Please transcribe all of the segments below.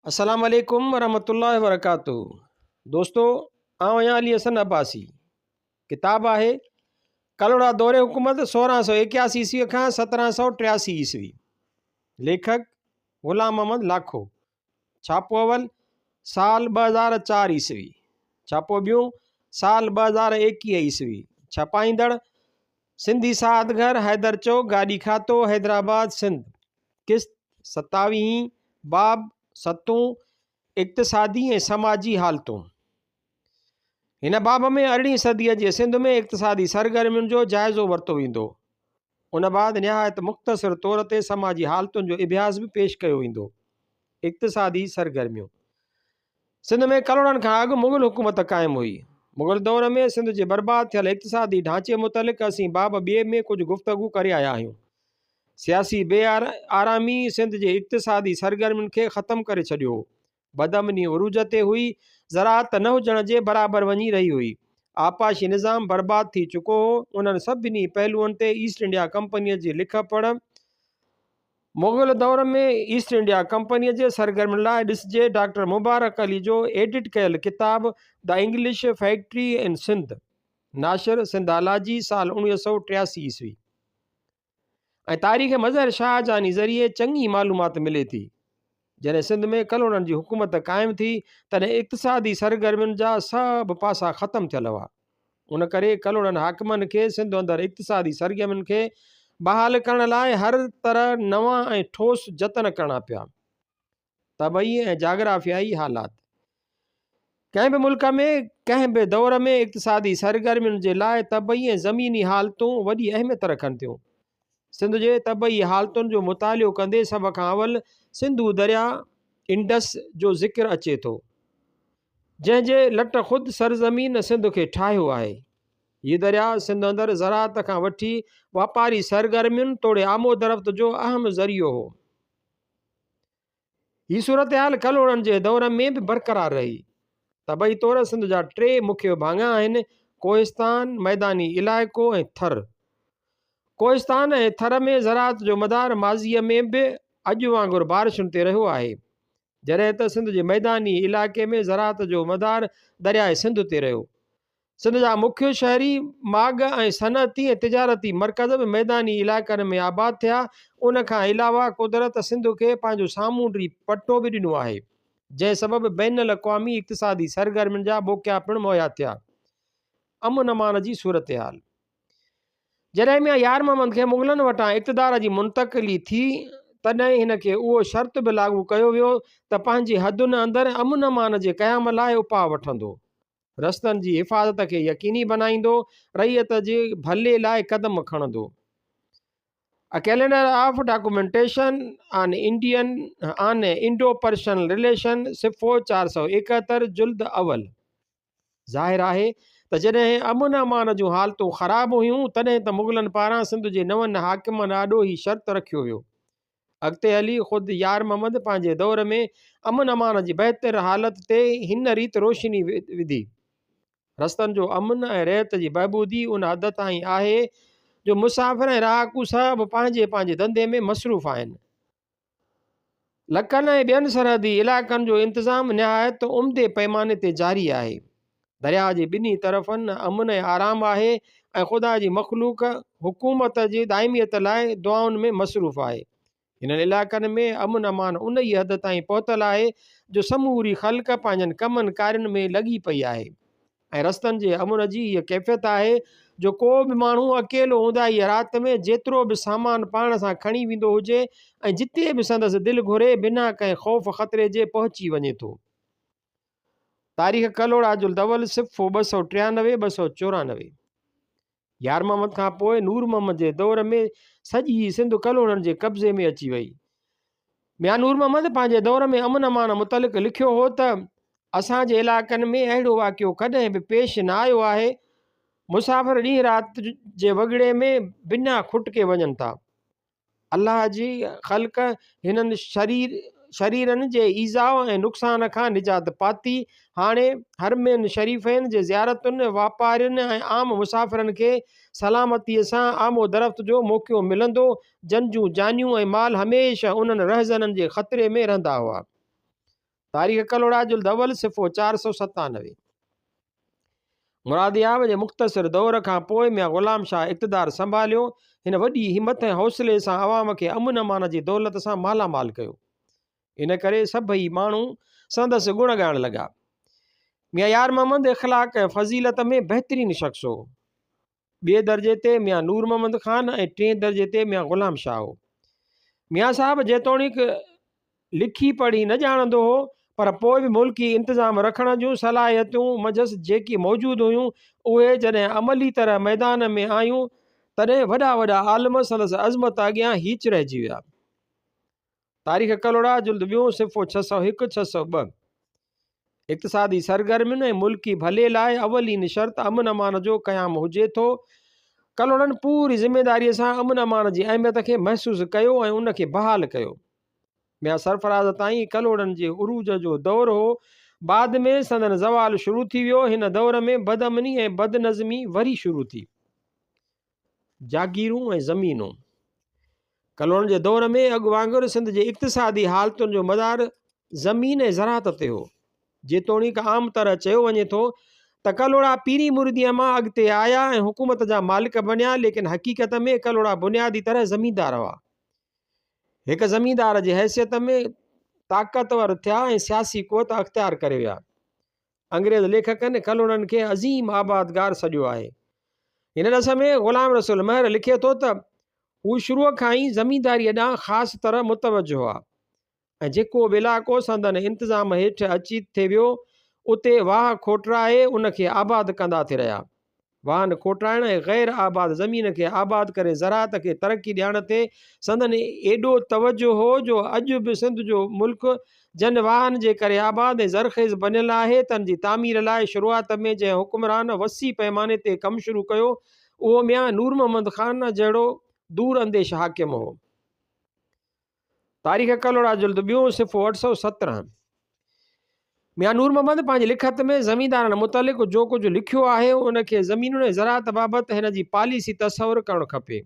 السلام عليڪم ورحمة الله وبرڪاته دوستو آئون آهيان علي حسن عباسي ڪتاب آهي ڪلهوڙا دور حڪومت 1681 عيسوي کان 1783 عيسوي ليکڪ غلام محمد لاکو ڇاپو اول سال 2004 عيسوي ڇاپو ٻيون سال 2021 عيسوي ڇپائيندڙ سنڌي ساعت گهر حيدر چوڪ گاڏي کاتو حيدرآباد سنڌ قسط ستاويهين، باب ستون، اقتصادي ۽ سماجي حالتون. هن باب ۾ ارڙهين صديء جي سنڌ ۾ اقتصادي سرگرمين جو جائزو ورتو ويندو. ان بعد نهايت مختصر طور تي سماجي حالتن جو اڀياس به پيش ڪيو ويندو. اقتصادي سرگرميون. سنڌ ۾ ڪلهوڙن کان اڳ مغل حڪومت قائم هئي. مغل دور ۾ سنڌ جي برباد ٿيل اقتصادي ڍانچي متعلق اسين باب ٻئي ۾ ڪجهه گفتگو ڪري آيا آهيون. سياسي بي آرامي سنڌ جي اقتصادي سرگرمين کي ختم ڪري ڇڏيو هو. بدامني عروج تي هئي، زراعت نه هجڻ جي برابر وڃي رهي هئي. آبپاشي نظام برباد ٿي چڪو هو. انهن سڀني پهلوئن تي ايسٽ انڊيا ڪمپنيء جي لک پڙهه مغل دور ۾ ايسٽ انڊيا ڪمپنيء جي سرگرمين لاء ڏسجي ڊاڪٽر مبارڪ علي جو ايڊٽ ڪيل ڪتاب The English Factory in Sindh ناشر سنڌالاجي سال 1983 عيسوي. ۽ تاريخ مظهر شاهه جهاني ذريعي چڱي معلومات ملي ٿي. جڏهن سنڌ ۾ ڪلهوڙن جي حڪومت قائم ٿي، تڏهن اقتصادي سرگرمين جا سڀ پاسا ختم ٿيل هئا. ان ڪري ڪلهوڙن حاڪمن کي سنڌ اندر اقتصادي سرگرمين کي بحال ڪرڻ لاء هر طرح نوان ۽ ٺوس جتن ڪرڻا پيا. طبعي ۽ جاگرافيائي حالات. ڪنهن به ملڪ ۾ ڪنهن به دور ۾ اقتصادي سرگرمين جي لاء طبعي ۽ زميني حالتون وڏي اهميت رکن ٿيون. سنڌ جي طبعي حالتن جو مطالعو ڪندي سڀ کان اول سنڌو درياء، انڊس، جو ذڪر اچي ٿو، جنهن جي لٽ خود سرزمين سنڌ کي ٺاهيو آهي. هي درياء سنڌ اندر زراعت کان وٺي واپاري سرگرمين توڙي آمودرفت جو اهم ذريعو هو. هي صورتحال ڪلهوڙن جي دور ۾ به برقرار رهي. طبعي طور سنڌ جا ٽي مکيه ڀاڱا آهن، ڪوهستان، ميداني علائقو ۽ ٿر. ڪوهستان ۽ ٿر ۾ زراعت جو مدار ماضيء ۾ به اڄ وانگر بارشن تي رهيو آهي. جڏهن ته سنڌ جي ميداني علائقي ۾ زراعت جو مدار درياء سنڌ تي رهيو. سنڌ جا مکيه شهري ماڳ ۽ صنعتي ۽ تجارتي مرڪز به ميداني علائقن ۾ آباد ٿيا. ان کان علاوه قدرت سنڌ کي پنهنجو سامونڊي پٽو به ڏنو آهي، جنهن سبب بين الاقوامي اقتصادي سرگرمين جا موقعا پڻ مهيا ٿيا. امن امان جي صورتحال. جڏهن ميان يار محمد کي مغلن وٽان اقتدار جي منتقلي ٿي، تڏهن هن کي اهو شرط به لاڳو ڪيو ويو ته پنهنجي حدن اندر امن امان جي قيام لاء اپاء وٺندو. رستن جي حفاظت کي يقيني بنائيندو، رعيت جي ڀلي لاء قدم کڻندو. A Calendar of Documentation on Indian on Indo-Persian Relation صفحو 471 جلد اول. ظاهر آهي ته جڏهن امن امان جون حالتون خراب هيون تڏهن ته مغلن پاران سنڌ جي نون حاڪمن آڏو هي شرط رکيو ويو. اڳتي هلي خود يار محمد پنهنجي دور ۾ امن امان جي بهتر حالت تي هن ريت روشني وڌي، رستن جو امن ۽ رعيت جي بهبودي ان حد تائين آهي جو مسافر ۽ رهاڪو سڀ پنهنجي پنهنجي ڌنڌي ۾ مصروف آهن. لڪن ۽ ٻين سرحدي علائقن جو انتظام نهايت عمدي پيماني تي جاري آهي. درياهه جي ٻنهي طرفن امن ۽ آرام آهي ۽ خدا جي مخلوق حڪومت جي دائميت لاء دعائن ۾ مصروف آهي. هنن علائقن ۾ امن امان انهيء حد تائين پهتل آهي جو سموري خلق پنهنجن ڪمن ڪارين ۾ لڳي پئي آهي ۽ رستن جي امن جي هيء ڪيفيت آهي جو ڪو به ماڻهو اڪيلو اونداهيء رات ۾ جيترو به سامان پاڻ سان کڻي ويندو هجي ۽ جتي به سندس دل گهري بنا ڪنهن خوف خطري جي پهچي وڃي ٿو. تاريخ ڪلهوڙا جلد اول صفحو 293 294. يار محمد کان پوء نور محمد جي دور ۾ سڄي سنڌ ڪلهوڙن جي قبضي ۾ اچي وئي. ميان نور محمد پنهنجي دور ۾ امن امان متعلق لکيو هو ته اسان جي علائقن ۾ اهڙو واقعو ڪڏهن به پيش نه آيو آهي. مسافر ڏينهن رات جي وڳڙي ۾ بنا کٽڪي وڃن ٿا. الله جي خلق هنن شريرن جي ايذاء ۽ نقصان کان نجات پاتي. هاڻي حرمين شريفين جي زيارتن، واپارين ۽ عام مسافرن کي سلامتيء سان آمودرفت جو موقعو ملندو، جن جون جانيون ۽ مال هميشه انهن رهزنن جي خطري ۾ رهندا هئا. تاريخ ڪلهوڙا جلد اول صفحو 497. مرادياب جي مختصر دور کان پوء ميان غلام شاهه اقتدار سنڀاليو. هن وڏي همت ۽ حوصلي سان عوام کي امن امان جي دولت سان مالا مال ڪيو. ان ڪري سڀئي ماڻهو سندس گڻ ڳائڻ لڳا. ميان يار محمد اخلاق ۽ فضيلت ۾ بهترين شخص هو. ٻئي درجي تي ميان نور محمد خان ۽ ٽئين درجي تي ميان غلام شاهه هو. ميان صاحب جيتوڻيڪ لکي پڙهي نه ڄاڻندو هو، پر پوء به ملڪي انتظام رکڻ جون صلاحيتون منجهس جيڪي موجود هيون، اهي جڏهن عملي طرح ميدان ۾ آيون، تڏهن وڏا وڏا عالم سندس عظمت اڳيان هيچ رهجي ويا. تاريخ ڪلهوڙا، جلد ٻيون، صفحو 601، 602. اقتصادي سرگرمين ۽ ملڪي ڀلي لاء اولين شرط امن امان جو قيام هجي ٿو. ڪلهوڙن پوري ذميداريء سان امن امان جي اهميت کي محسوس ڪيو ۽ ان کي بحال ڪيو. ميان سرفراز تائين ڪلهوڙن جي عروج جو دور هو. بعد ۾ سندن زوال شروع ٿي ويو. هن دور ۾ بدامني ۽ بدنظمي وري شروع ٿي. جاگيرون ۽ زمينون. ڪلهوڙن جي دور ۾ اڳ وانگر سنڌ جي اقتصادي حالتن جو مدار زمين ۽ زراعت تي هو. جيتوڻيڪ عام طرح چيو وڃي ٿو ته ڪلهوڙا پيري مريديء مان اڳتي آيا ۽ حڪومت جا مالڪ بنيا ليڪن حقيقت ۾ ڪلهوڙا بنيادي طرح زميندار هئا. هڪ زميندار جي حيثيت ۾ طاقتور ٿيا ۽ سياسي قوت اختيار ڪري ويا. انگريز ليکڪن ڪلهوڙن کي عظيم آبادگار سڏيو آهي. هن ڏس ۾ غلام رسول مهر لکي ٿو ته، هو شروع کان ئي زمينداريء ڏانهن خاص طرح متوجه هئا ۽ جيڪو به علائقو سندن انتظام هيٺ اچي ٿي ويو، اتي واهه کوٽرائي ان کي آباد ڪندا ٿي رهيا. واهن کوٽرائڻ ۽ غير آباد زمين کي آباد ڪري زراعت کي ترقي ڏيارڻ تي سندن ايڏو توجهه هو جو اڄ به سنڌ جو ملڪ جن واهن جي ڪري آباد ۽ زرخيز بنيل آهي تن جي تعمير لاء شروعات ۾ جنهن حڪمران وسيع پئماني تي ڪم شروع ڪيو اهو ميان نور محمد خان جهڙو دور انديش حاڪم هو. تاريخ ڪلهوڙا جلد ٻيون صفحو 817. ميان نور محمد پنهنجي لکت ۾ زميندارن متعلق جو ڪجهه لکيو آهي ان کي زمينن ۽ زراعت بابت هن جي پاليسي تصور ڪرڻ کپي.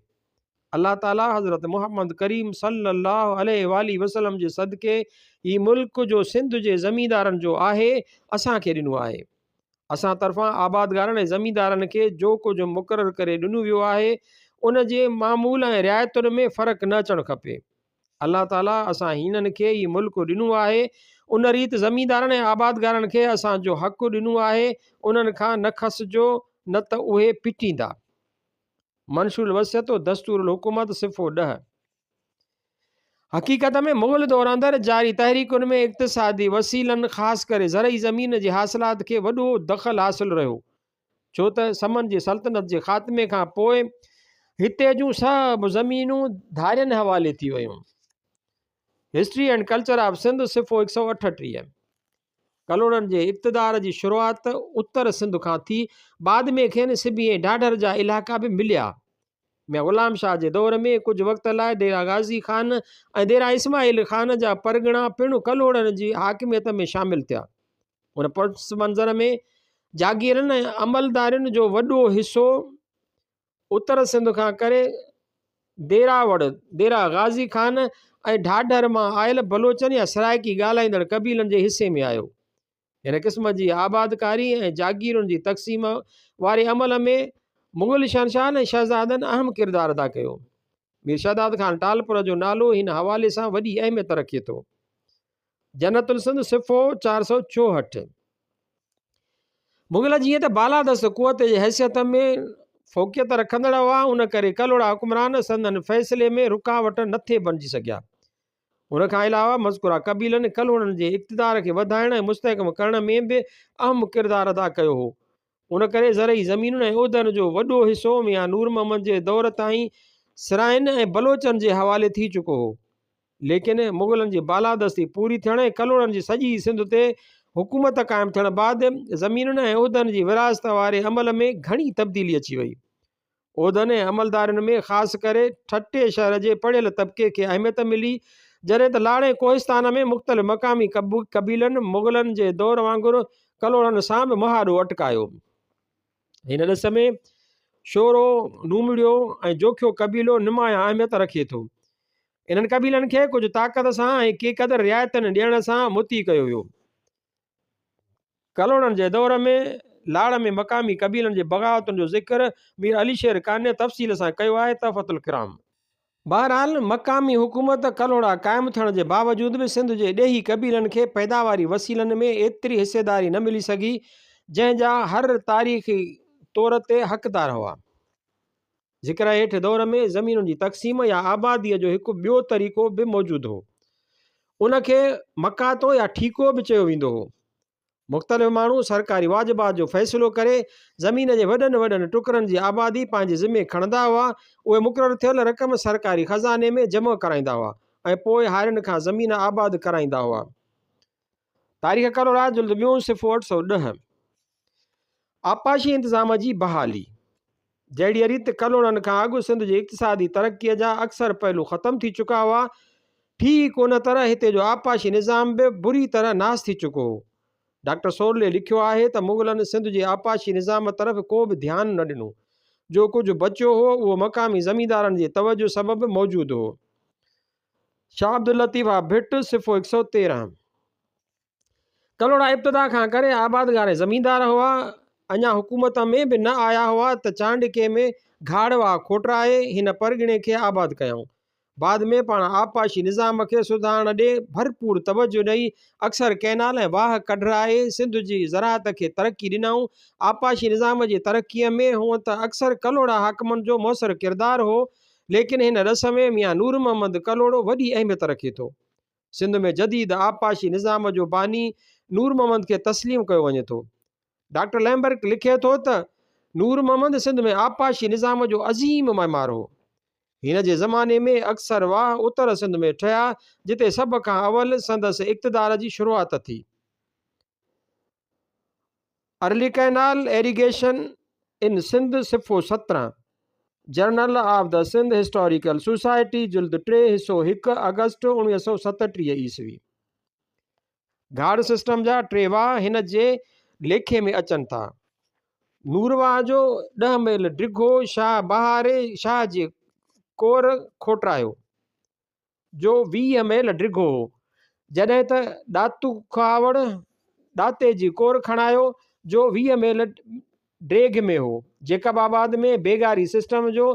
الله تعالي حضرت محمد ڪريم صلي الله عليه واٰله وسلم جي صدقي هي ملڪ جو سنڌ جي زميندارن جو آهي اسان کي ڏنو آهي. اسان طرفان آبادگارن ۽ زميندارن کي جو ڪجهه مقرر ڪري ڏنو ويو آهي ان جي معمول ۽ رعايتن ۾ فرق نه اچڻ کپي. الله تعاليٰ اسان هيڻن کي هي ملڪ ڏنو آهي ان ريت زميندارن ۽ آبادگارن کي اسان جو حق ڏنو آهي انهن کان نه کسجو نه ته اهي پٽيندا. منشور الوصيت و دستور الحڪومت صفحو 10. حقيقت ۾ مغل دور اندر جاري تحريڪن ۾ اقتصادي وسيلن خاص ڪري زرعي زمين جي حاصلات کي وڏو دخل حاصل رهيو ڇو ته سمن جي سلطنت جي خاتمي کان پوء هتي جون سڀ زمينون ڌارين حوالي ٿي ويون. History and culture of Sindh صفحو 138. ڪلهوڙن جي اقتدار جي شروعات اتر سنڌ کان ٿي بعد ۾ کين سبي ۽ ڍاڍر جا علائقا به مليا. ميان غلام شاهه جي دور ۾ ڪجهه وقت لاء ديرا غازي خان ۽ ديرا اسماعيل خان جا پرڳڻا پڻ ڪلهوڙن جي حاڪميت ۾ شامل ٿيا. ان پس منظر ۾ جاگيرن ۽ عملدارين جو وڏو حصو اتر سنڌ کان ڪري ديراوڙ، ديرا غازي خان ۽ ڍاڍر مان آيل بلوچن يا سرائيڪي ڳالهائيندڙ قبيلن جي حصي ۾ آيو. هن قسم جي آبادڪاري ۽ جاگيرن جي تقسيم واري عمل ۾ مغل شهنشاهن ۽ شهزادن اهم ڪردار ادا ڪيو. مير شهداد خان ٽالپر جو نالو هن حوالي سان وڏي اهميت رکي ٿو. جنت السنڌ صفحو 464. مغل جيئن ته بالادست قوت جي حيثيت ۾ فوقيت رکندڙ هئا، ان ڪري ڪلهوڙا حڪمران سندن فيصلي ۾ رڪاوٽ نه ٿي بڻجي سگهيا. ان کان علاوه مذڪوره قبيلن ڪلهوڙن جي اقتدار کي وڌائڻ ۽ مستحڪم ڪرڻ ۾ به اهم ڪردار ادا ڪيو هو. ان ڪري زرعي زمينن ۽ عهدن جو وڏو حصو ميان نور محمد جي دور تائين سرائين ۽ بلوچن جي حوالي ٿي چڪو هو. ليڪن مغلن جي بالادستي پوري ٿيڻ ۽ ڪلهوڙن جي سڄي سنڌ تي حڪومت قائم ٿيڻ بعد زمينن ۽ عهدن جي ورهاست واري عمل ۾ گهڻي تبديلي اچي وئي. عهدن ۽ عملدارين ۾ خاص ڪري ٺٽي شهر جي پڙهيل طبقي کي اهميت ملي، جڏهن ته لاڙ ۽ ڪوهستان ۾ مختلف مقامي قبيلن مغلن جي دور وانگر ڪلهوڙن سان به مهاڏو اٽڪايو. هن ڏس ۾ شورو، نومڙيو ۽ جوکيو قبيلو نمايان اهميت رکي ٿو. انهن قبيلن کي ڪجهه طاقت سان ۽ ڪي قدر رعايتن ڏيڻ سان مطيع ڪيو ويو. ڪلهوڙن جي دور ۾ لاڙ ۾ مقامي قبيلن جي بغاوتن جو ذڪر مير علي شير قانع تفصيل سان ڪيو آهي تحفة الڪرام. بهرحال مقامي حڪومت ڪلهوڙا قائم ٿيڻ جي باوجود به سنڌ جي ڏيهي قبيلن کي پيداواري وسيلن ۾ ايتري حصيداري نه ملي سگهي جنهن جا هر تاريخي طور تي حقدار هئا. ذڪر هيٺ دور ۾ زمينن جي تقسيم يا آباديء جو هڪ ٻيو طريقو به موجود هو. ان کي مقاطعو يا ٺيڪو به چيو ويندو هو. مختلف ماڻهو سرڪاري واجبات جو فيصلو ڪري زمين جي وڏن وڏن ٽڪرن جي آبادي پنهنجي ذمي کڻندا هئا. اهي مقرر ٿيل رقم سرڪاري خزاني ۾ جمع ڪرائيندا هئا ۽ پوء هارين کان زمين آباد ڪرائيندا هئا. تاريخ ڪروڙا جلد ٻيون صفحو 810. آبپاشي انتظام جي بحالي. جهڙيء ريت ڪلهوڙن کان اڳ سنڌ جي اقتصادي ترقيء جا اڪثر پهلو ختم ٿي چڪا هئا، ٺيڪ ان طرح هتي جو آبپاشي نظام به بري طرح ناس ٿي چڪو هو. ڊاڪٽر سورلي لکيو آهي ته مغلن سنڌ جي آبپاشي نظام طرف ڪو به ڌيان نه ڏنو. جو ڪجهه بچيو هو اهو مقامي زميندارن جي توجهه سبب موجود هو. شاهه عبداللطيف ڀٽ، صفحو 113. ڪلهوڙا ابتدا کان ڪري آبادگار ۽ زميندار هئا. اڃا حڪومت ۾ به نه آيا هئا ته چانڊڪي ۾ گهاڙ واهه کوٽرائي هن پرڳڻي کي آباد ڪيائون. بعد ۾ پاڻ آبپاشي نظام کي سڌارڻ ڏي ڀرپور توجهه ڏئي اڪثر ڪئنال ۽ واهه ڪڍرائي سنڌ جي زراعت کي ترقي ڏنائون. آبپاشي نظام جي ترقيء ۾ هونء ته اڪثر ڪلهوڙا حاڪمن جو موثر ڪردار هو، ليڪن هن ڏس ۾ ميان نور محمد ڪلهوڙو وڏي اهميت رکي ٿو. سنڌ ۾ جديد آبپاشي نظام جو باني نور محمد کي تسليم ڪيو وڃي ٿو. ڊاڪٽر لئمبرڪ لکي ٿو ته، نور محمد سنڌ ۾ آبپاشي نظام جو عظيم معمار هو. هن جي زماني ۾ اڪثر واهه اتر سنڌ ۾ ٺهيا، جتي سڀ کان اول سندس اقتدار جي شروعات ٿي. Early canal irrigation in Sindh صفحو 17، journal of the Sindh historical society جلد 3 حصو 1 آگسٽ 1937 عيسوي. گهاڙ سسٽم جا ٽي واهه هن جي ليکي ۾ اچن ٿا. نور واهه جو 10 ميل ڊگهو شاهه بهاري شاهه جي ڪور کوٽرايو. جو 20 ميل ڊگهو هو، جڏهن ته ڏاتو کهاوڙ ڏاتي جي ڪور کڻايو، جو 20 ميل ڊيگهه ۾ هو. جيڪب آباد ۾ بيگاري سسٽم جو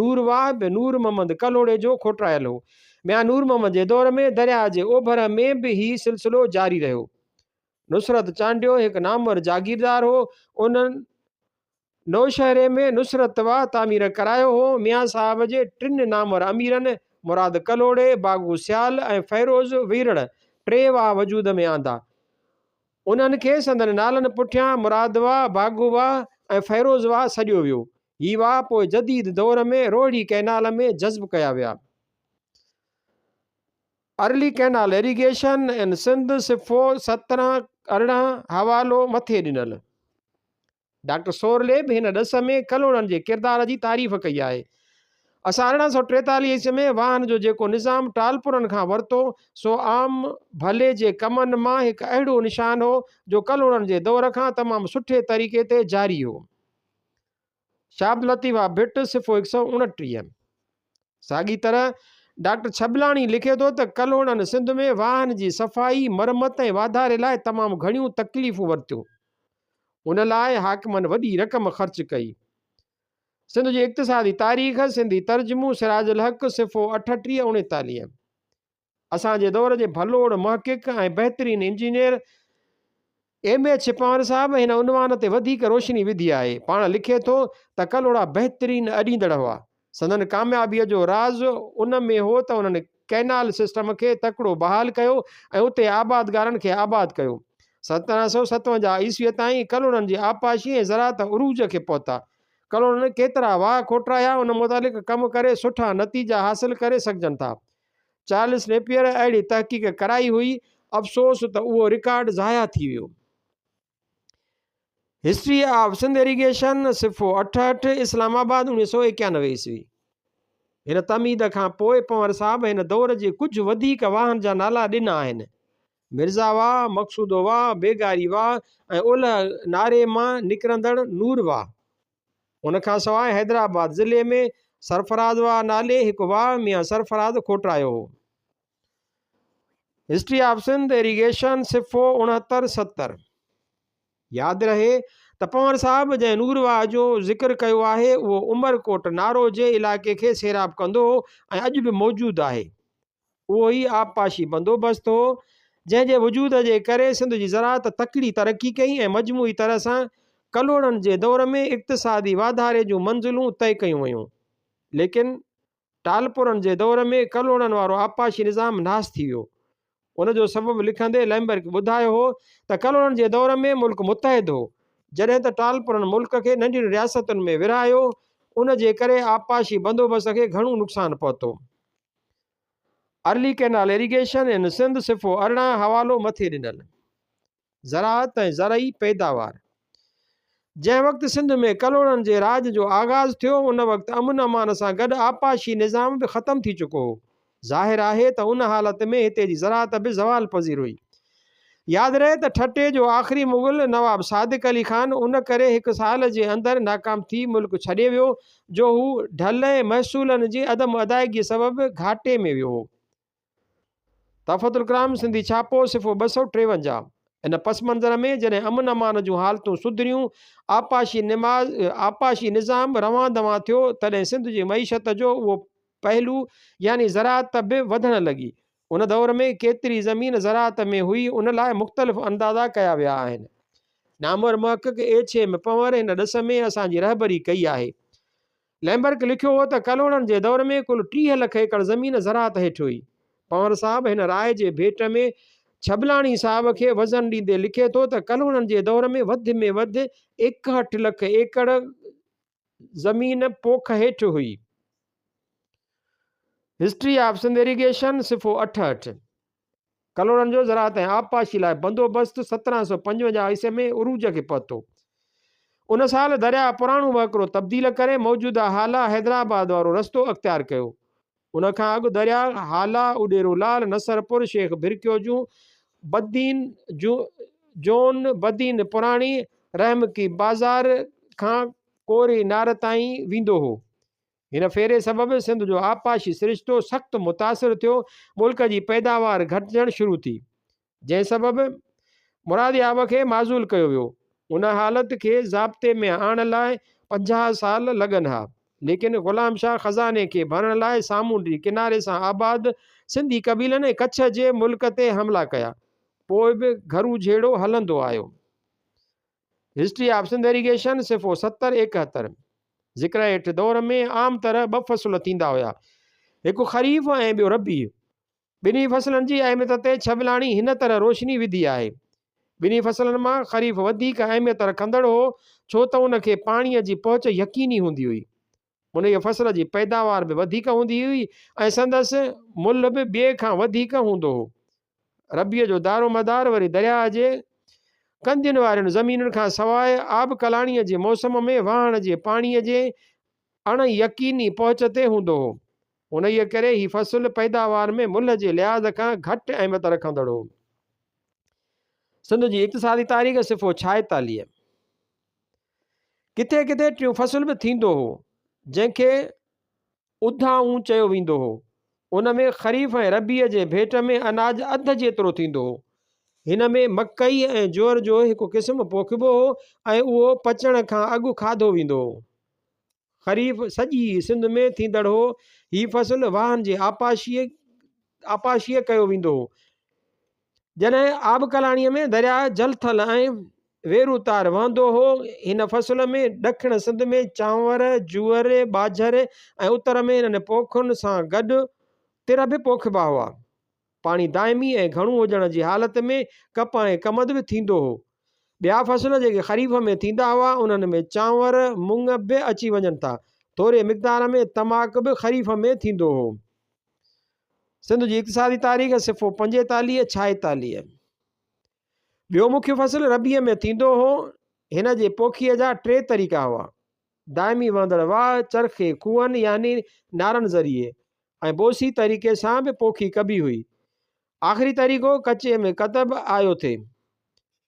نور واهه به نور محمد ڪلهوڙي جو کوٽرايل هو. ميان نور محمد جي دور ۾ درياهه جي اوڀر ۾ به هي سلسلو جاري رهيو. نصرت چانڊيو هڪ نامور جاگيردار هو. ان نوشهري ۾ نصرت واهه تعمير ڪرايو هو. ميان صاحب جي ٽن نامور اميرن مراد ڪلهوڙي، باگو سيال ۽ فيروز ويرڙ ٽي واهه وجود ۾ آندا. انهن کي سندن نالن پٺيان مراد واهه، باگو واهه ۽ فيروز واهه سڏيو ويو. هي واهه پوء جديد دور ۾ روهڙي ڪئنال ۾ جذب ڪيا ويا. ارلي ڪئنال ايريگيشن ان سنڌ صفحو 17 18 حوالو مٿي ڏنل. ڊاڪٽر سورلي به هن ڏس ۾ ڪلهوڙن جي ڪردار جي تعريف ڪئي آهي. اسان 1843 عيسوي ۾ واهن جو جيڪو نظام ٽالپرن کان ورتو، سو عام ڀلي جي ڪمن مان هڪ اهڙو نشان هو، جو ڪلهوڙن جي دور کان تمام سٺي طريقي تي جاري هو. شاهه عبداللطيف آء ڀٽ، صفحو 129. ساڳي طرح ڊاڪٽر ڇٻلاڻي لکي ٿو ته ڪلهوڙن سنڌ ۾ واهن جي صفائي، مرمت ۽ واڌاري لاء تمام گهڻيون تڪليفون ورتيون. ان لاء حاڪمن وڏي رقم خرچ ڪئي. سنڌ جي اقتصادي تاريخ، سنڌي ترجمو، سراج الحق، صفحو 38 39. اسان جي دور جي ڀلوڙ محقق ۽ بهترين انجنيئر ايم ايڇ پنهور صاحب هن عنوان تي وڌيڪ روشني وڌي آهي. پاڻ لکي ٿو ته ڪلهوڙا بهترين اڏيندڙ هئا. سندن ڪاميابيء جو راز ان ۾ هو ته انهن ڪئنال سسٽم کي تڪڙو بحال ڪيو ۽ اتي آبادگارن کي آباد ڪيو. 1757 عيسويء تائين ڪلهوڙن جي آبپاشي ۽ زراعت عروج کي پهتا. ڪلهوڙن ڪيترا واهه کوٽرايا ان متعلق ڪم ڪري سٺا نتيجا حاصل ڪري سگهجن ٿا. چارلس نيپئر اهڙي تحقيق ڪرائي هئي، افسوس ته اهو رڪارڊ ضايع ٿي ويو. هسٽري آف سنڌ ايريگيشن، صفحو 68، اسلام آباد، 1991 عيسوي. هن تمهيد کان پوء پنهور صاحب هن دور جي ڪجهه وڌيڪ واهن جا نالا ڏنا آهن. مرزا واهه، مقصودو واهه، بيگاري واهه ۽ اولهه ناري مان نڪرندڙ نور واهه. ان کان سواء حيدرآباد ضلعي ۾ سرفراز واهه نالي هڪ واهه ميان سرفراز کوٽرايو هو. هسٽري آف سنڌ ايريگيشن صفحو 69 70. ياد رهي ته پنهور صاحب جنهن نور واهه جو ذڪر ڪيو آهي اهو عمرڪوٽ نارو جي علائقي کي سيراب ڪندو هو ۽ اڄ به موجود آهي. اهو ئي آبپاشي بندوبست هو جنهن جي وجود جي ڪري سنڌ جي زراعت تڪڙي ترقي ڪئي ۽ مجموعي طرح سان ڪلهوڙن جي دور ۾ اقتصادي واڌاري جون منزلون طئي ڪيون ويون. ليڪن ٽالپرن جي دور ۾ ڪلهوڙن وارو آبپاشي نظام ناس ٿي ويو. ان جو سبب لکندي لئمبرڪ ٻڌايو هو ته ڪلهوڙن جي دور ۾ ملڪ متحد هو، جڏهن ته ٽالپرن ملڪ کي ننڍين رياستن ۾ ورهايو، ان جي ڪري آبپاشي بندوبست کي گهڻو نقصان پهتو. ارلي ڪئنال ايريگيشن ان سنڌ صفحو 18 حوالو مٿي ڏنل. زراعت ۽ زرعي پيداوار جنهن وقت سنڌ ۾ ڪلهوڙن جي راڄ جو آغاز ٿيو، ان وقت امن امان سان گڏ آبپاشي نظام به ختم ٿي چڪو هو. ظاهر آهي ته ان حالت ۾ هتي جي زراعت به زوال پذير هئي. ياد رهي ته ٺٽي جو آخري مغل نواب صادق علي خان ان ڪري هڪ سال جي اندر ناڪام ٿي ملڪ ڇڏي ويو جو هو ڍل ۽ محصولن جي عدم ادائگي سبب گهاٽي ۾ ويو هو. تحفة الڪرام سنڌي ڇاپو صفحو 253. ان پس منظر ۾ جڏهن امن امان جون حالتون سڌريون، آبپاشي نماز آبپاشي نظام روان دوان ٿيو، تڏهن سنڌ جي معيشت جو اهو پهلو يعني زراعت به وڌڻ لڳي. ان دور ۾ ڪيتري زمين زراعت ۾ هئي، ان لاء مختلف اندازا ڪيا ويا آهن. نامور محقق ايڇ ايم پنهور هن ڏس ۾ اسان جي رهبري ڪئي آهي. لئمبرڪ لکيو هو ته ڪلهوڙن جي دور ۾ ڪل 30 لک ايڪڙ زمين زراعت هيٺ هئي. پنهور صاحب هن راء جي ڀيٽ ۾ ڇٻلاڻي صاحب کي وزن ڏيندي لکي ٿو ته ڪلهوڙن جي دور ۾ وڌ ۾ وڌ 61 لک ايڪڙ زمين پوک هيٺ هئي. هسٽري آف سنڌ ايريگيشن، صفحو 68. ڪلهوڙن جو زراعت ۽ آبپاشي لاء بندوبست 1755 عيسوي ۾ عروج کي پهتو. ان سال درياء پراڻو وهڪرو تبديل ڪري موجوده هالا حيدرآباد وارو رستو اختيار ڪيو. ان کان اڳ درياء هالا، اڏيرو لال، نصرپور، شيخ ڀرڪيو جون، بدين جون، بدين پراڻي، رحمڪي بازار کان ڪوري نار تائين ويندو هو. هن ڦيري سبب سنڌ جو آبپاشي سرشتو سخت متاثر ٿيو، ملڪ جي پيداوار گهٽجڻ شروع ٿي، جنهن سبب مرادياب کي معزول ڪيو ويو. ان حالت کي ضابطي ۾ آڻڻ لاء 50 سال لڳن ها، ليڪن غلام شاهه خزاني کي ڀرڻ لاء سامونڊي ڪناري سان آباد سنڌي قبيلن ۽ ڪڇ جي ملڪ تي حملا ڪيا، پوء به گهرو جهيڙو هلندو آيو. هسٽري آف سنڌ ايريگيشن، صفحو 70، 71. ذڪر هيٺ دور ۾ عام طرح ٻه فصل ٿيندا هيا، هڪ خريف ۽ ٻيو ربيع. ٻنهي فصلن جي اهميت تي ڇٻلاڻي هن طرح روشني وڌي آهي. ٻنهي فصلن مان خريف وڌيڪ اهميت رکندڙ هو، ڇو ته ان کي پاڻيء جي پهچ يقيني هوندي هئي. انهيء فصل جي پيداوار به وڌيڪ هوندي هئي ۽ سندس ملهه به ٻئي کان وڌيڪ هوندو هو. ربيع جو دارومدار وري درياهه جي ڪنڌين وارين زمينن کان سواء آبڪلاڻيء جي موسم ۾ واهڻ جي پاڻيء جي اڻ يقيني پهچ تي هوندو هو. انهيء ڪري هي فصل پيداوار ۾ ملهه جي لحاظ کان گهٽ اهميت رکندڙ هو. سنڌ جي اقتصادي تاريخ، صفحو 46. ڪٿي ڪٿي ٽيون فصل به ٿيندو هو، جنهن کي اڌائون چيو ويندو هو. ان ۾ خريف ۽ ربيع جي ڀيٽ ۾ اناج اڌ جيترو ٿيندو هو. هن ۾ مڪئي ۽ جوئر جو هڪ قسم پوکبو هو ۽ اهو پچڻ کان اڳ کاڌو ويندو هو. خريف سڄي سنڌ ۾ ٿيندڙ هو. هي فصل واهن جي آبپاشيء ڪيو ويندو هو. جڏهن آبڪلاڻيء ۾ درياء جلٿل ۽ ويرو تار وهندو هو. هن فصل ۾ ڏکڻ سنڌ ۾ چانور، جوئر، ٻاجهر ۽ اتر ۾ انهن پوکن سان گڏ تر به پوکبا هئا. پاڻي دائمي ۽ گهڻو هجڻ جي حالت ۾ ڪپهه ۽ ڪمند به ٿيندو هو. ٻيا فصل جيڪي خريف ۾ ٿيندا هئا، انهن ۾ چانور، مڱ به اچي وڃن ٿا. ٿوري مقدار ۾ تماڪ به خريف ۾ ٿيندو هو. سنڌ جي اقتصادي تاريخ، صفحو 45، 46. ٻيو مکيه فصل ربيع ۾ ٿيندو هو. هن جي پوکيء جا ٽي طريقا هئا. دائمي وهندڙ واهه، چرخي کوهن يعني نارن ذريعي ۽ بوسي طريقي سان به پوکي ڪبي هئي. آخري طريقو ڪچي ۾ ڪتب آيو ٿي.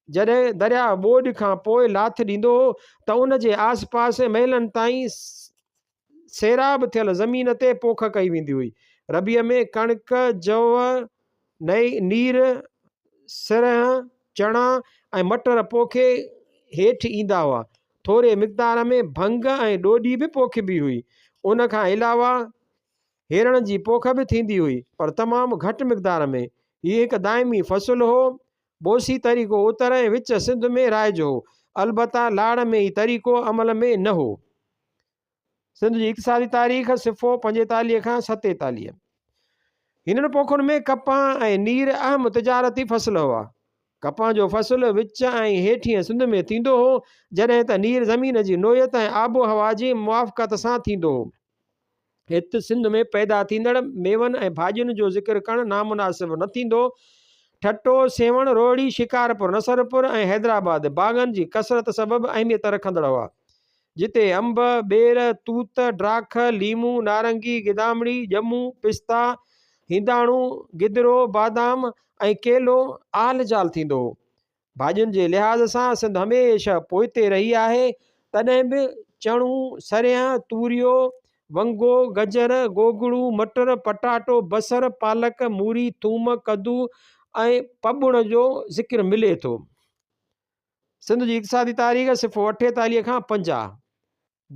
جڏهن درياهه ٻوڏ کان پوء لاٿ ڏيندو هو ته ان جي آس پاس ميلن تائين سيراب ٿيل زمين تي پوک ڪئي ويندي هئي. ربيع ۾ ڪڻڪ، جؤ، نير، سرنهن، چڻا ۽ مٽر پوکي هيٺ ايندا هئا. ٿوري مقدار ۾ ڀنگ ۽ ڏوڏي به پوکبي هئي. ان کان علاوه هيرڻ جي پوک به ٿيندي هئي، پر تمام گهٽ مقدار ۾. هي هڪ دائمي فصل هو. ٻوسي طريقو اتر ۽ وچ سنڌ ۾ رائج هو. البته لاڙ ۾ هي طريقو عمل ۾ نه هو. سنڌ جي اقتصادي تاريخ، صفحو 45 کان 47. هنن پوکن ۾ ڪپهه ۽ نير اهم تجارتي فصل هئا. ڪپهه جو فصل وچ ۽ هيٺينء سنڌ ۾ ٿيندو هو، جڏهن ته نير زمين جي نوعيت ۽ آب و هوا جي موافقت سان ٿيندو هو. هت سنڌ ۾ پيدا ٿيندڙ ميون ۽ ڀاڄين جو ذڪر ڪرڻ نامناسب نه ٿيندو. ٺٽو، سيوهڻ، روهڙي، شڪارپور، نصرپور ۽ حيدرآباد باغن جي ڪثرت سبب اهميت رکندڙ هئا. جتي انب، ٻير، توت، ڊاک، ليمون، نارنگي، گدامڙي، ڄمون، پستا، هنداڻو، گدرو، بادام ۽ ڪيلو آل جال ٿيندو هو. ڀاڄين جي لحاظ سان سنڌ هميشه پوئتي رهي آهي، تڏهن به چڻو، سريان، توريو، ونگو، گجر، گوگڙو، مٽر، پٽاٽو، بصر، پالڪ، موري، ٿوم، ڪدو ۽ پٻڻ جو ذڪر ملي ٿو. سنڌ جي اقتصادي تاريخ، صفحو 48 کان 50.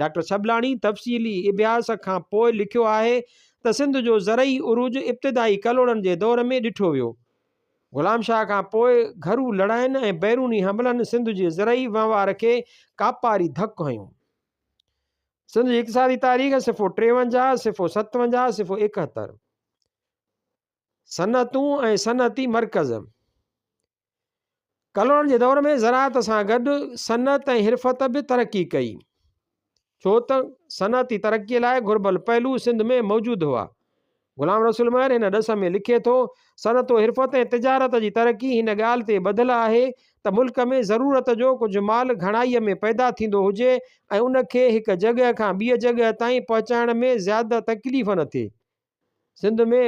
ڊاڪٽر ڇٻلاڻي تفصيلي اڀياس کان پوء لکيو آهي ته سنڌ جو زرعي عروج ابتدائي ڪلهوڙن جي دور ۾ ڏٺو ويو. غلام شاهه کان پوء گهرو لڙاين ۽ بيروني حملن سنڌ جي زرعي وهنوار کي ڪاپاري ڌڪ هنيو. سنڌ جي اقتصادي تاريخ، صفحو 53، صفحو 57، صفحو 71. صنعتون ۽ صنعتي مرڪز. ڪلهوڙن جي دور ۾ زراعت سان گڏ صنعت ۽ حرفت به ترقي ڪئي، ڇو ته صنعتي ترقي لاء گهربل پهلو سنڌ ۾ موجود هئا. غلام رسول مهر هن ڏس ۾ لکي ٿو، صنعت و حرفت ۽ تجارت جي ترقي هن ڳالهه تي ٻڌل آهي ته ملڪ ۾ ضرورت جو ڪجهه مال گهڻائيء ۾ پيدا ٿيندو هجي ۽ ان کي هڪ جڳهه کان ٻيء جڳهه تائين پهچائڻ ۾ زياده تڪليف نه ٿئي. سنڌ ۾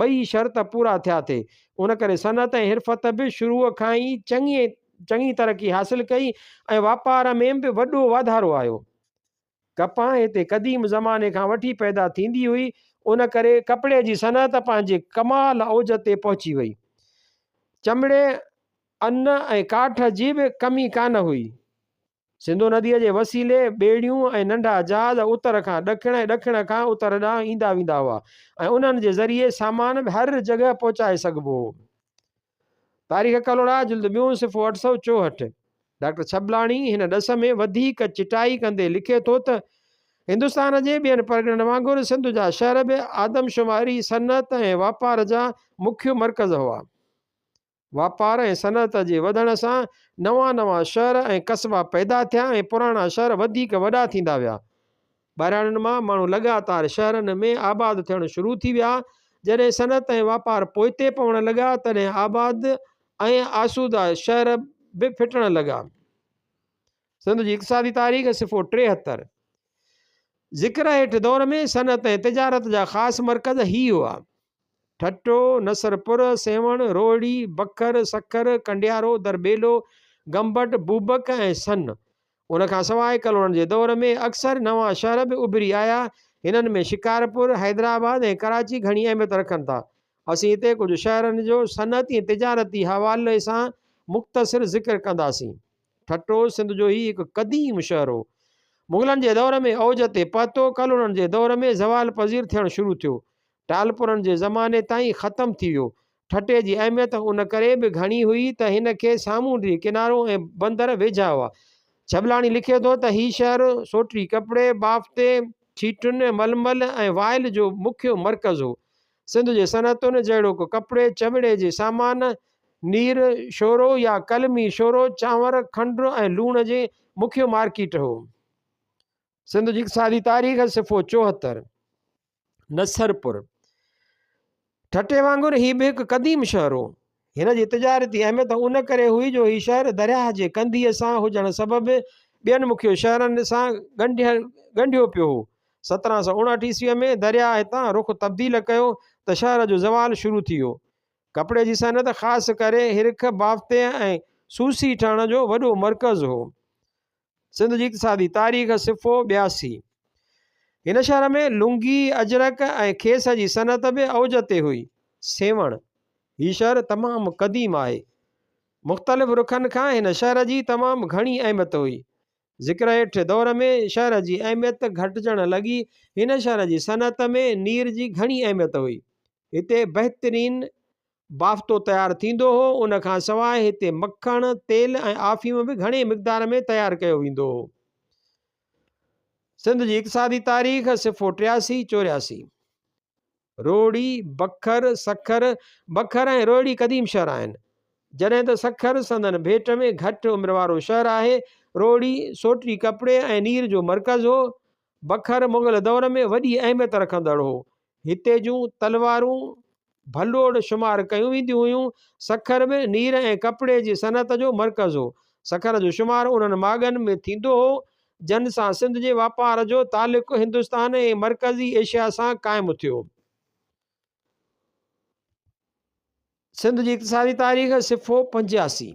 ٻئي شرط پورا ٿيا ٿي، ان ڪري صنعت ۽ حرفت به شروع کان ئي چڱي چڱي ترقي حاصل ڪئي ۽ واپار ۾ به وڏو واڌارو آيو. ڪپهه هتي قديم زماني کان وٺي پيدا ٿيندي هئي، ان ڪري ڪپڙي جي صنعت پنهنجي ڪمال اوج تي پهچي وئي. چمڙي، ان ۽ ڪاٺ جي به ڪمي ڪانه هئي. سنڌو نديء جي وسيلي ٻيڙيون ۽ ننڍا جهاز اتر کان ڏکڻ ۽ ڏکڻ کان اتر ڏانهن ايندا ويندا هئا ۽ انهن جي ذريعي سامان به هر جڳهه پهچائي سگهبو هو. تاريخ ڪلهوڙا جلد ٻيون صفحو 864. ڊاڪٽر ڇٻلاڻي هن ڏس ۾ وڌيڪ چٽائي ڪندي لکي ٿو ته، هندستان جي ٻين پرڳڻن وانگر سنڌ جا شهر به آدمشماري، صنعت ۽ واپار جا مکيه مرڪز هئا. واپار ۽ صنعت جي وڌڻ سان نوان نوان شهر ۽ قصبا پيدا ٿيا ۽ پراڻا شهر وڌيڪ وڏا ٿيندا ويا. ٻهراڙين مان ماڻهو لڳاتار شهرن ۾ آباد ٿيڻ شروع ٿي ويا. جڏهن صنعت ۽ واپار پوئتي پوڻ لڳا، تڏهن آباد ۽ آسودا شهر به ڦٽڻ لڳا. سنڌ جي اقتصادي تاريخ، صفحو 73. ذڪر هيٺ دور ۾ صنعت ۽ تجارت جا خاص مرڪز هي هئا. ٺٽو، نصرپور، سيوهڻ، روهڙي، بکر، سکر، ڪنڊيارو، درٻيلو، گمبٽ، بوبڪ ۽ سن. ان کان سواء ڪلهوڙن جي دور ۾ اڪثر نوان شهر به اڀري آيا. هنن ۾ شڪارپور، حيدرآباد ۽ ڪراچي گهڻي اهميت رکن ٿا. اسين هتي ڪجهه شهرن جو صنعتي ۽ تجارتي حوالي سان مختصر ذڪر ڪنداسين. ٺٽو سنڌ جو هي هڪ قديم شهر هو. مغلن جي دور ۾ اوج تي پهتو، ڪلهوڙن جي دور ۾ زوال پذير ٿيڻ شروع ٿيو. ٽالپرن جي زماني تائين ختم ٿي ويو. ٺٽي جي اهميت ان ڪري به گهڻي هئي ته هن کي سامونڊي ڪنارو ۽ بندر ويجها هئا. ڇٻلاڻي لکي ٿو ته هي شهر سوٽي ڪپڙي، بافتي، ڇيٽن، ململ ۽ وائل جو مکيه مرڪز هو. سنڌ جي صنعتن جهڙوڪ ڪپڙي، چمڙي جي سامان، نير، شورو يا قلمي شورو، چانور، کنڊ ۽ لوڻ جي مکيه مارڪيٽ هو. سنڌ جي اقتصادي تاريخ، صفحو 74. نصرپور، ٺٽي وانگر هي به هڪ قديم شهر هو. هن جي تجارتي اهميت ان ڪري هئي جو هي شهر درياهه جي ڪنڌيء سان هجڻ سبب ٻين مکيه شهرن سان ڳنڍيو پيو هو. 1759 عيسويء ۾ درياهه هتان رخ تبديل ڪيو ته شهر جو زوال شروع ٿي ويو. ڪپڙي جي صنعت خاص ڪري هرک، بافتي ۽ سوسي ٺهڻ جو وڏو مرڪز هو. سنڌ جي اقتصادي تاريخ، صفحو 82. هن شهر ۾ لنگي، اجرڪ ۽ کيس جي صنعت به اوج تي هئي. سيوهڻ، هي شهر تمام قديم آهي. مختلف رخن کان هن شهر جي تمام گهڻي اهميت هئي. ذڪر هيٺ دور ۾ شهر جي اهميت گهٽجڻ لڳي. هن شهر جي صنعت ۾ نير جي گهڻي اهميت هئي. هتي بهترين بافتو تيار ٿيندو هو. ان کان سواء هتي مکڻ، تيل ۽ آفيم به گهڻي مقدار ۾ تيار ڪيو ويندو هو. سنڌ جي اقتصادي تاريخ، صفحو 83، 84. روهڙي، بکر، سکر، بکر ۽ روهڙي قديم شهر آهن. جڏهن ته سکر سندن ڀيٽ ۾ گهٽ عمر وارو شهر آهي. روهڙي سوٽي ڪپڙي ۽ نير جو مرڪز هو. بکر مغل دور ۾ وڏي اهميت رکندڙ هو. هتي جون تلوارون ڀلوڙ شمار ڪيون وينديون هيون. سکر به نير ۽ ڪپڙي جي صنعت جو مرڪز هو. سکر جو شمار انهن ماڳن ۾ ٿيندو هو، جن سان سنڌ جي واپار جو تعلق هندستان ۽ مرڪزي ايشيا سان قائم ٿيو. سنڌ جي اقتصادي تاريخ، صفحو 85.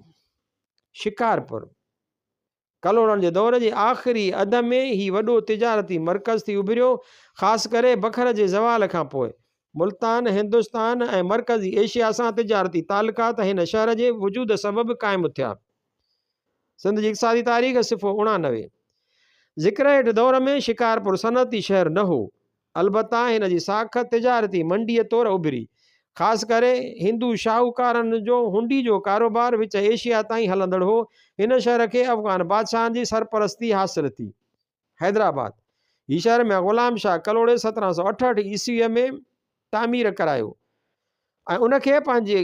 شڪارپور، ڪلهوڙن جي دور جي آخري اڌ ۾ هي وڏو تجارتي مرڪز ٿي اڀريو، خاص ڪري بکر جي زوال کان پوء. ملتان، هندستان ۽ مرڪزي ايشيا سان تجارتي تعلقات هن شهر جي وجود سبب قائم ٿيا. سنڌ جي اقتصادي تاريخ، صفحو 89. ذڪر هيٺ دور ۾ شڪارپور صنعتي شهر نه هو. البته هن جي ساک تجارتي منڊيء طور اڀري. خاص ڪري هندو شاهوڪارن جو هنڊي جو ڪاروبار وچ ايشيا تائين هلندڙ هو. هن شهر کي افغان بادشاهن جي سرپرستي حاصل ٿي. حيدرآباد، هي شهر ميان غلام شاهه ڪلهوڙي 1768 عيسويء ۾ تعمير ڪرايو ۽ ان کي پنهنجي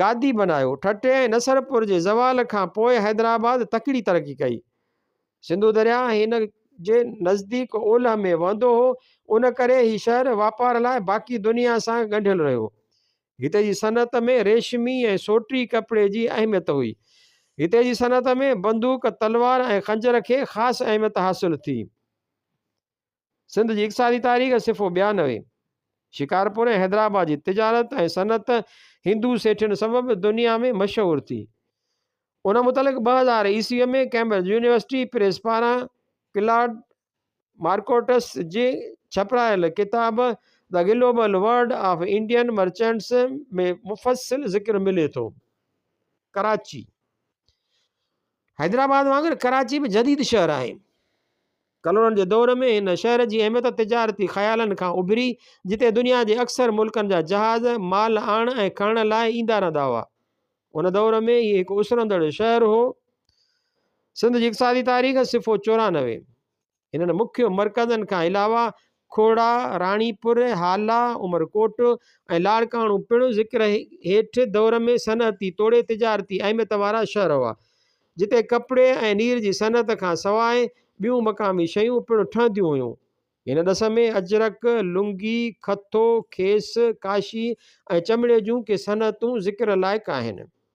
گادي بنايو. ٺٽي ۽ نصرپور جي زوال کان پوء حيدرآباد تڪڙي ترقي ڪئي. سنڌو درياهه هن جي نزديڪ اولهه ۾ وهندو هو، ان ڪري هي شهر واپار لاء باقي دنيا سان ڳنڍيل رهيو. هتي جي صنعت ۾ ريشمي ۽ سوٽي ڪپڙي جي اهميت هئي. هتي جي صنعت ۾ بندوق، تلوار ۽ خنجر کي خاص اهميت حاصل ٿي. سنڌ جي اقتصادي تاريخ، صفحو 92. شڪارپور ۽ حيدرآباد جي تجارت ۽ صنعت هندو سيٺين سبب دنيا ۾ مشهور ٿي. ان متعلق 2000 عيسويء ۾ ڪئمبرج يونيورسٽي پريس پاران ڪلاڊ مارڪوٽس جي ڇپرايل ڪتاب The Global World of Indian Merchants ۾ مفصل ذڪر ملي ٿو. ڪراچي، حيدرآباد وانگر ڪراچي به جديد شهر آهي. ڪلهوڙن جي دور ۾ هن شهر جي اهميت تجارتي خيالن کان اڀري، جتي دنيا جي اڪثر ملڪن جا جهاز مال آڻڻ ۽ کڻڻ لاء ايندا رهندا هئا. ان دور ۾ هي هڪ اسرندڙ شهر هو. سنڌ جي اقتصادي تاريخ، صفحو 94. هنن مکيه مرڪزن کان علاوه کوڙا، راڻيپور، هالا، عمرڪوٽ ۽ لاڙڪاڻو پڻ ذڪر هيٺ دور ۾ صنعتي توڙي تجارتي اهميت وارا شهر هئا، جتي ڪپڙي ۽ نير جي صنعت کان سواء ٻيون مقامي شيون پڻ ٺهنديون هيون. هن ڏس ۾ اجرڪ، لنگي، کٿو، کيس، ڪاشي ۽ چمڙي جون ڪي صنعتون ذڪر لائق آهن.